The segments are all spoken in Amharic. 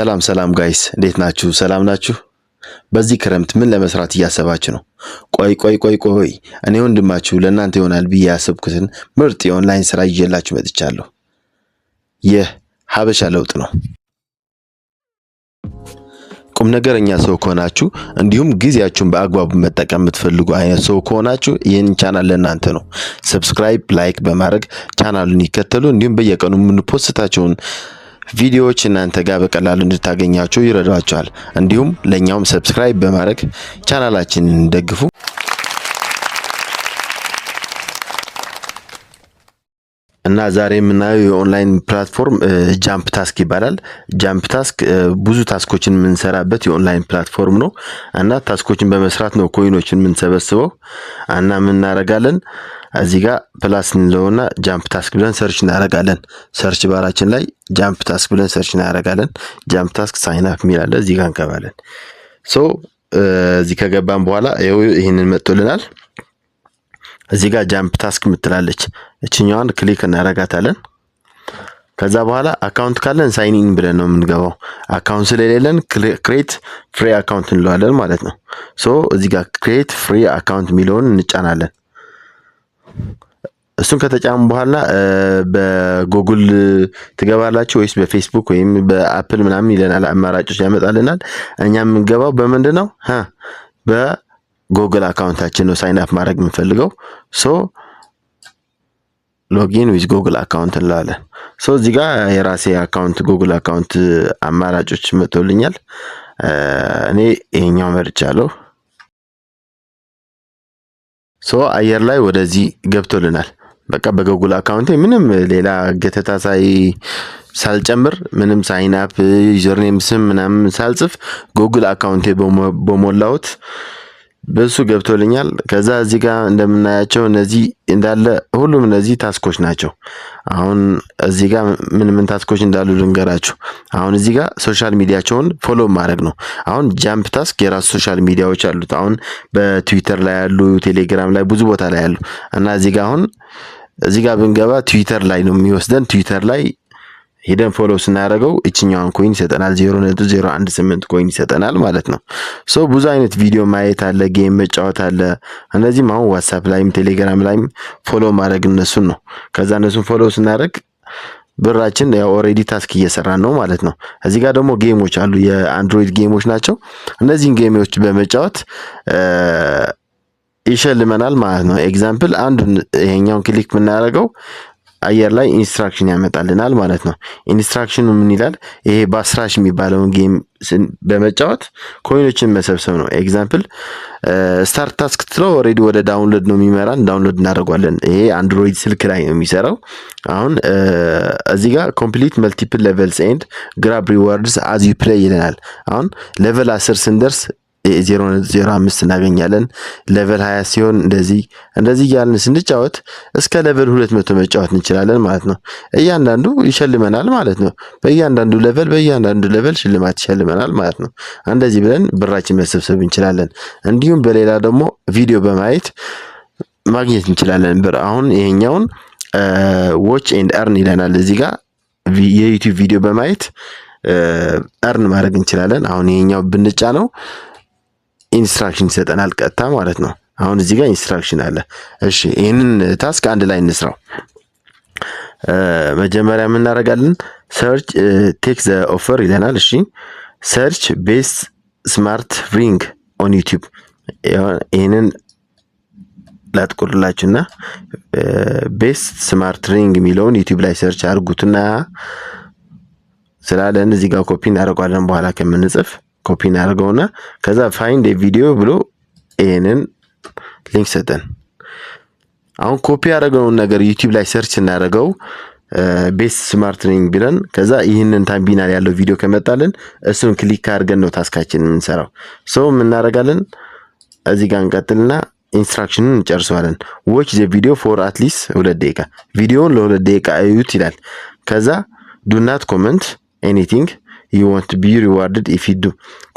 ሰላም ሰላም guys፣ እንዴት ናችሁ? ሰላም ናችሁ? በዚህ ክረምት ምን ለመስራት እያሰባችሁ ነው? ቆይ ቆይ ቆይ ቆይ፣ እኔ ወንድማችሁ ለእናንተ ይሆናል ብዬ ያሰብኩትን ምርጥ የኦንላይን ስራ ይዤላችሁ መጥቻለሁ። ይህ ሀበሻ ለውጥ ነው። ቁም ነገረኛ ሰው ከሆናችሁ፣ እንዲሁም ጊዜያችሁን በአግባቡ መጠቀም የምትፈልጉ አይነት ሰው ከሆናችሁ ይህን ቻናል ለእናንተ ነው። Subscribe፣ like በማድረግ ቻናሉን ይከተሉ። እንዲሁም በየቀኑ የምን post ታቸውን ቪዲዮዎች እናንተ ጋር በቀላሉ እንድታገኛቸው ይረዷቸዋል። እንዲሁም ለእኛውም subscribe በማድረግ ቻናላችንን ደግፉ። እና ዛሬ የምናየው የ online platform Jump Task ይባላል። Jump Task ብዙ task ኦችን የምንሰራበት የ online platform ነው እና task ኦችን በመስራት ነው coin ኦችን የምንሰበስበው። እና ምን እናደርጋለን? እዚህ ጋር plus እንለውና Jump Task ብለን search እናደርጋለን። Search bar ኣችን ላይ Jump Task ብለን search እናደርጋለን። Jump Task sign up የሚል አለ። እዚህ ጋር እንገባለን። So እዚህ ከገባን በኋላ ይኸው ይህንን መጥቶልናል። እዚህ ጋር Jump Task ምትላለች፣ እችኛዋን click እናደርጋታለን። ከዛ በኋላ account ካለን sign in ብለን ነው የምንገባው። Account ስለሌለን create free account እንለዋለን ማለት ነው። So እዚህ ጋር create free account የሚለውን እንጫናለን። እሱን ከተጫንን በኋላ በጎጉል ትገባላችሁ ወይስ በፌስቡክ ወይም በ Apple ምናምን ይለናል፣ አማራጮች ያመጣልናል። እኛ የምንገባው በምንድን ነው? በ Google account ኣችን ነው sign up ማድረግ የምንፈልገው። So login with Google account እንለዋለን። So እዚህ ጋር የራሴ account፣ Google account አማራጮች መጥቶልኛል። እኔ ይሄኛው መርጫለሁ። So አየር ላይ ወደዚህ ገብቶልናል። በቃ በ Google account ኤ ምንም ሌላ ገተታ ሳልጨምር፣ ምንም sign up username ስም ምናምን ሳልጽፍ Google account ኤ በሞላሁት በሱ ገብቶልኛል። ከዛ እዚህ ጋር እንደምናያቸው እነዚህ እንዳለ ሁሉም እነዚህ task ኦች ናቸው። አሁን እዚህ ጋር ምን ምን task ኦች እንዳሉ ልንገራችሁ። አሁን እዚህ ጋር social media ቸውን follow ማድረግ ነው። አሁን Jump Task የራሱ social media ዎች አሉት። አሁን በትዊተር ላይ ያሉ፣ ቴሌግራም ላይ፣ ብዙ ቦታ ላይ ያሉ። እና እዚህ ጋር አሁን እዚህ ጋር ብንገባ ትዊተር ላይ ነው የሚወስደን። ትዊተር ላይ ሄደን follow ስናደርገው እችኛዋን coin ይሰጠናል። 0.018 coin ይሰጠናል ማለት ነው። So ብዙ አይነት ቪዲዮ ማየት አለ፣ game መጫወት አለ። እነዚህም አሁን WhatsApp ላይም ቴሌግራም ላይም follow ማድረግ እነሱን ነው። ከዛ እነሱን follow ስናደርግ ብራችን ያው already task እየሰራን ነው ማለት ነው። እዚህ ጋር ደግሞ game ኦች አሉ፣ የ Android game ኦች ናቸው። እነዚህን game ኦች በመጫወት ይሸልመናል ማለት ነው። Example አንዱን ይሄኛውን click ብናደርገው አየር ላይ instruction ያመጣልናል ማለት ነው። Instruction ኑ ምን ይላል? ይሄ Boss Rush የሚባለውን game በመጫወት coin ኦችን መሰብሰብ ነው። Example start task ትለው already ወደ download ነው የሚመራን። Download እናደርጓለን። ይሄ Android ስልክ ላይ ነው የሚሰራው። አሁን እዚህ ጋር complete multiple levels and grab rewards as you play ይለናል። አሁን level 10 ስንደርስ 0.05 እናገኛለን። Level 20 ሲሆን እንደዚህ እንደዚህ እያልን ስንጫወት እስከ level 200 መጫወት እንችላለን ማለት ነው። እያንዳንዱ ይሸልመናል ማለት ነው። በእያንዳንዱ level፣ በእያንዳንዱ level ሽልማት ይሸልመናል ማለት ነው። እንደዚህ ብለን ብራችን መሰብሰብ እንችላለን። እንዲሁም በሌላ ደግሞ ቪዲዮ በማየት ማግኘት እንችላለን ብር። አሁን ይሄኛውን watch and earn ይለናል። እዚህ ጋር የ YouTube ቪዲዮ በማየት earn ማድረግ እንችላለን። አሁን ይሄኛው ብንጫነው instruction ይሰጠናል ቀጥታ ማለት ነው። አሁን እዚህ ጋር instruction አለ። እሺ፣ ይህንን task አንድ ላይ እንስራው። መጀመሪያ የምናደርጋለን search take the offer ይለናል። እሺ፣ search best smart ring on YouTube። ይህንን ላጥቁርላችሁና best smart ring የሚለውን YouTube ላይ search አድርጉትና ስላለን እዚህ ጋር ኮፒ እናደርገዋለን። በኋላ ከምንጽፍ ኮፒ እናደርገውና ከዛ find video ብሎ ይሄንን link ሰጠን። አሁን ኮፒ ያደረገውን ነገር YouTube ላይ search እናደርገው best smart ring ብለን፣ ከዛ ይህንን thumbnail ያለው ቪዲዮ ከመጣልን እሱን click አድርገን ነው task ኣችን የምንሰራው። So የምናደርጋለን እዚህ ጋር እንቀጥልና instruction ኑን እንጨርሰዋለን። Watch the video for at least 2 ደቂቃ፣ ቪዲዮውን ለ2 ደቂቃ እዩት ይላል። ከዛ do not comment anything, you won't be rewarded if you do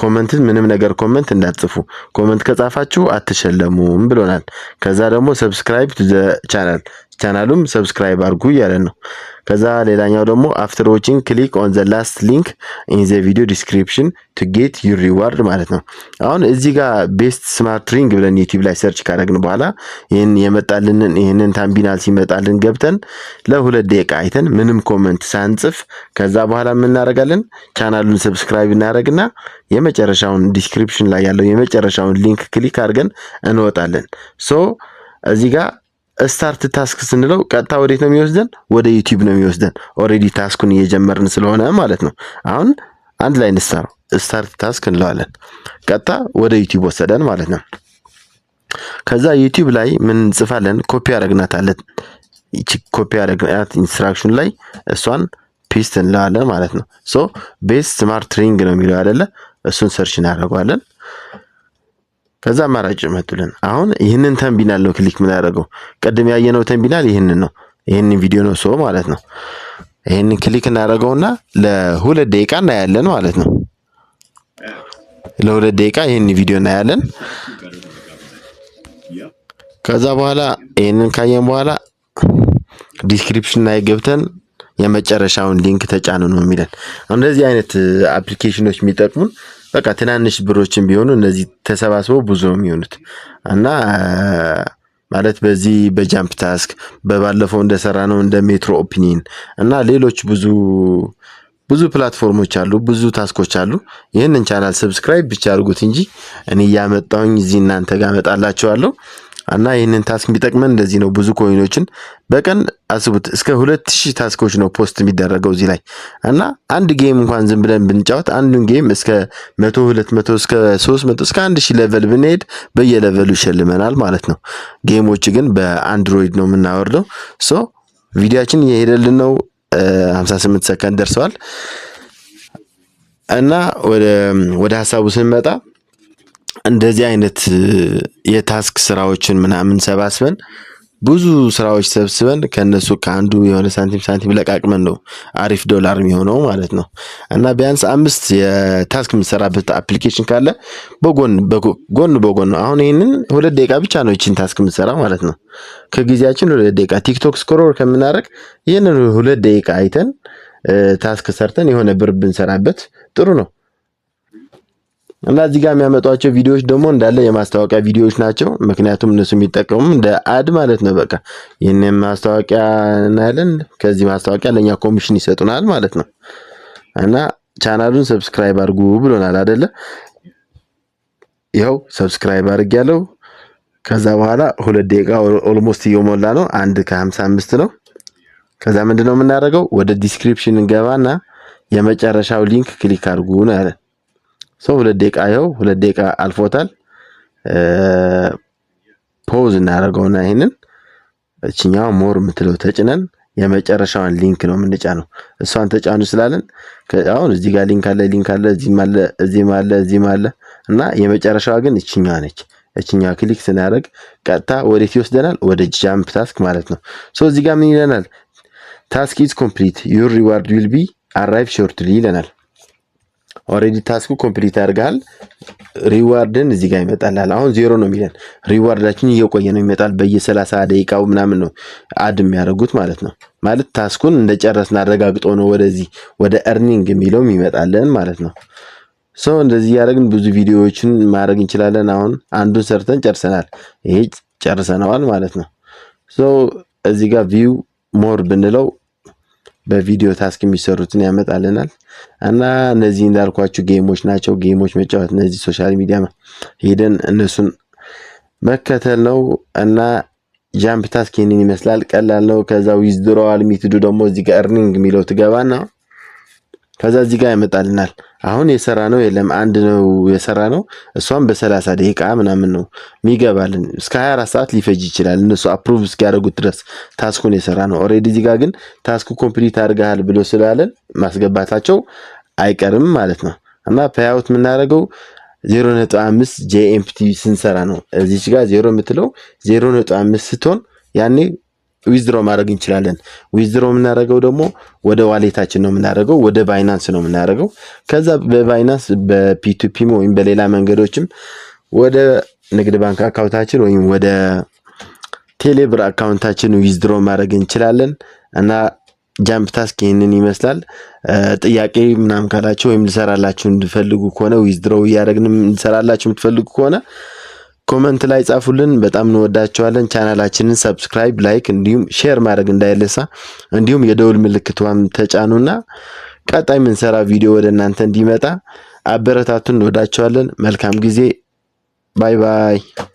comment። ምንም ነገር comment እንዳትጽፉ፣ comment ከጻፋችሁ አትሸለሙም ብሎናል። ከዛ ደግሞ subscribe to the channel፣ ቻናሉም subscribe አድርጉ እያለን ነው። ከዛ ሌላኛው ደግሞ after watching, click on the last link in the video description to get your reward ማለት ነው። አሁን እዚህ ጋር best smart ring ብለን YouTube ላይ search ካደረግን በኋላ ይህን የመጣልንን፣ ይህንን thumbnail ሲመጣልን ገብተን ለ2 ደቂቃ አይተን ምንም comment ሳንጽፍ፣ ከዛ በኋላ ምን እናደርጋለን? ቻናሉን subscribe እናደርግና የመጨረሻውን description ላይ ያለው የመጨረሻውን link click አድርገን እንወጣለን። So እዚህ ጋር start task ስንለው ቀጥታ ወዴት ነው የሚወስደን? ወደ YouTube ነው የሚወስደን። Already task ኡን እየጀመርን ስለሆነ ማለት ነው። አሁን አንድ ላይ እንስራው። Start task እንለዋለን። ቀጥታ ወደ YouTube ወሰደን ማለት ነው። ከዛ YouTube ላይ ምን እንጽፋለን? ኮፒ ያደረግናታለን። ይቺ ኮፒ ያደረግናት instruction ላይ እሷን paste እንለዋለን ማለት ነው። So best smart ring ነው የሚለው አይደለ? እሱን search እናደርገዋለን። ከዛ አማራጭ መጡልን። አሁን ይህንን thumbnail ነው click የምናደርገው። ቅድም ያየነው thumbnail ይህንን ነው። ይህንን ቪዲዮ ነው so ማለት ነው። ይህንን click እናደርገውና ለ2 ደቂቃ እናያለን ማለት ነው። ለ2 ደቂቃ ይህንን ቪዲዮ እናያለን። ከዛ በኋላ ይህንን ካየን በኋላ description ላይ ገብተን የመጨረሻውን link ተጫኑ ነው የሚለን። እንደዚህ አይነት application ኖች የሚጠቅሙን በቃ ትናንሽ ብሮችን ቢሆኑ እነዚህ ተሰባስበው ብዙ ነው የሚሆኑት። እና ማለት በዚህ በ jump task፣ በባለፈው እንደሰራነው እንደ Metro Opinion እና ሌሎች ብዙ ብዙ platform ኦች አሉ፣ ብዙ task ኦች አሉ። ይህንን ቻናል subscribe ብቻ አድርጉት እንጂ እኔ እያመጣሁኝ እዚህ እናንተ ጋር እመጣላችኋለሁ። እና ይህንን task የሚጠቅመን እንደዚህ ነው። ብዙ coin ኦችን በቀን አስቡት፣ እስከ 2000 task ኦች ነው post የሚደረገው እዚህ ላይ። እና አንድ game እንኳን ዝም ብለን ብንጫወት አንዱን game እስከ 100፣ 200፣ እስከ 300፣ እስከ 1000 level ብንሄድ በየ level ኡ ይሸልመናል ማለት ነው። Game ኦች ግን በ Android ነው የምናወርደው። So ቪዲዮአችን እየሄደልን ነው። 58 ሰከንድ ደርሰዋል። እና ወደ ሀሳቡ ስንመጣ እንደዚህ አይነት የ task ስራዎችን ምናምን ሰባስበን፣ ብዙ ስራዎች ሰብስበን ከእነሱ ከአንዱ የሆነ ሳንቲም ሳንቲም ለቃቅመን ነው አሪፍ ዶላር የሚሆነው ማለት ነው። እና ቢያንስ አምስት የ task የምንሰራበት application ካለ በጎን ጎን በጎን ነው። አሁን ይህንን 2 ደቂቃ ብቻ ነው ይችን task የምንሰራ ማለት ነው። ከጊዜያችን 2 ደቂቃ TikTok scroll ከምናደርግ ይህንን 2 ደቂቃ አይተን task ሰርተን የሆነ ብር ብንሰራበት ጥሩ ነው። እና እዚህ ጋር የሚያመጧቸው ቪዲዮዎች ደግሞ እንዳለ የማስታወቂያ ቪዲዮዎች ናቸው። ምክንያቱም እነሱ የሚጠቀሙ እንደ ad ማለት ነው። በቃ ይህንን ማስታወቂያ እናያለን። ከዚህ ማስታወቂያ ለእኛ ኮሚሽን ይሰጡናል ማለት ነው። እና ቻናሉን subscribe አድርጉ ብሎናል አደለ? ይኸው subscribe አድርጌያለሁ። ከዛ በኋላ 2 ደቂቃ almost እየሞላ ነው። 1:55 ነው። ከዛ ምንድን ነው የምናደርገው? ወደ description እንገባና የመጨረሻው link click አድርጉ ነው ያለን። So 2 ደቂቃ፣ ይኸው 2 ደቂቃ አልፎታል። Pause እናደርገውና ይሄንን እችኛዋ more የምትለው ተጭነን የመጨረሻዋን link ነው የምንጫነው። እሷን ተጫኑ ስላለን አሁን እዚህ ጋር link አለ፣ link አለ፣ እዚህም አለ፣ እዚህም አለ፣ እዚህም አለ እና የመጨረሻዋ ግን እችኛዋ ነች። እችኛዋ click ስናደርግ ቀጥታ ወዴት ይወስደናል? ወደ jump task ማለት ነው። So እዚህ ጋር ምን ይለናል? Task is complete, your reward will be arrive shortly ይለናል። Already task ኡ complete አድርገሃል። Reward ን እዚህ ጋር ይመጣልሃል። አሁን ዜሮ ነው የሚለን። Reward ኣችን እየቆየ ነው ይመጣል። በየ30 ደቂቃው ምናምን ነው add የሚያደርጉት ማለት ነው። ማለት task ኡን እንደጨረስን አረጋግጦ ነው ወደዚህ ወደ earning የሚለውም ይመጣልን ማለት ነው። So እንደዚህ እያደረግን ብዙ ቪዲዮዎችን ማድረግ እንችላለን። አሁን አንዱን ሰርተን ጨርሰናል። ይሄ ጨርሰነዋል ማለት ነው። So እዚህ ጋር view more ብንለው በቪዲዮ task የሚሰሩትን ያመጣልናል። እና እነዚህ እንዳልኳችሁ game ኦች ናቸው። Game ኦች መጫወት፣ እነዚህ social media ሄደን እነሱን መከተል ነው። እና jump task ይህንን ይመስላል። ቀላል ነው። ከዛ withdrawal method ኡ ደግሞ እዚህ ጋር earning የሚለው ትገባና ከዛ እዚህ ጋር ያመጣልናል። አሁን የሰራነው የለም፣ አንድ ነው የሰራነው። እሷም በ30 ደቂቃ ምናምን ነው የሚገባልን። እስከ 24 ሰዓት ሊፈጅ ይችላል እነሱ approve እስኪያደርጉት ድረስ task ኡን የሰራነው። Already እዚህ ጋር ግን task ኡ complete አድርገሃል ብሎ ስላለን ማስገባታቸው አይቀርም ማለት ነው። እና payout የምናደርገው 0.5 JMPT ስንሰራ ነው። እዚች ጋር ዜሮ የምትለው 0.5 ስትሆን ያኔ withdraw ማድረግ እንችላለን። Withdraw የምናደርገው ደግሞ ወደ wallet ኣችን ነው የምናደርገው፣ ወደ Binance ነው የምናደርገው። ከዛ በ Binance በ P2P ም ወይም በሌላ መንገዶችም ወደ ንግድ ባንክ account ኣችን ወይም ወደ ቴሌብር account ኣችን withdraw ማድረግ እንችላለን። እና JumpTask ይህንን ይመስላል። ጥያቄ ምናምን ካላችሁ ወይም ልሰራላችሁ እንድፈልጉ ከሆነ፣ withdraw እያደረግን እንሰራላችሁ የምትፈልጉ ከሆነ comment ላይ ጻፉልን። በጣም እንወዳችኋለን። ቻናላችንን subscribe፣ like እንዲሁም share ማድረግ እንዳይረሳ፣ እንዲሁም የደውል ምልክቷን ተጫኑና ቀጣይ የምንሰራ ቪዲዮ ወደ እናንተ እንዲመጣ አበረታቱን። እንወዳችኋለን። መልካም ጊዜ። Bye bye።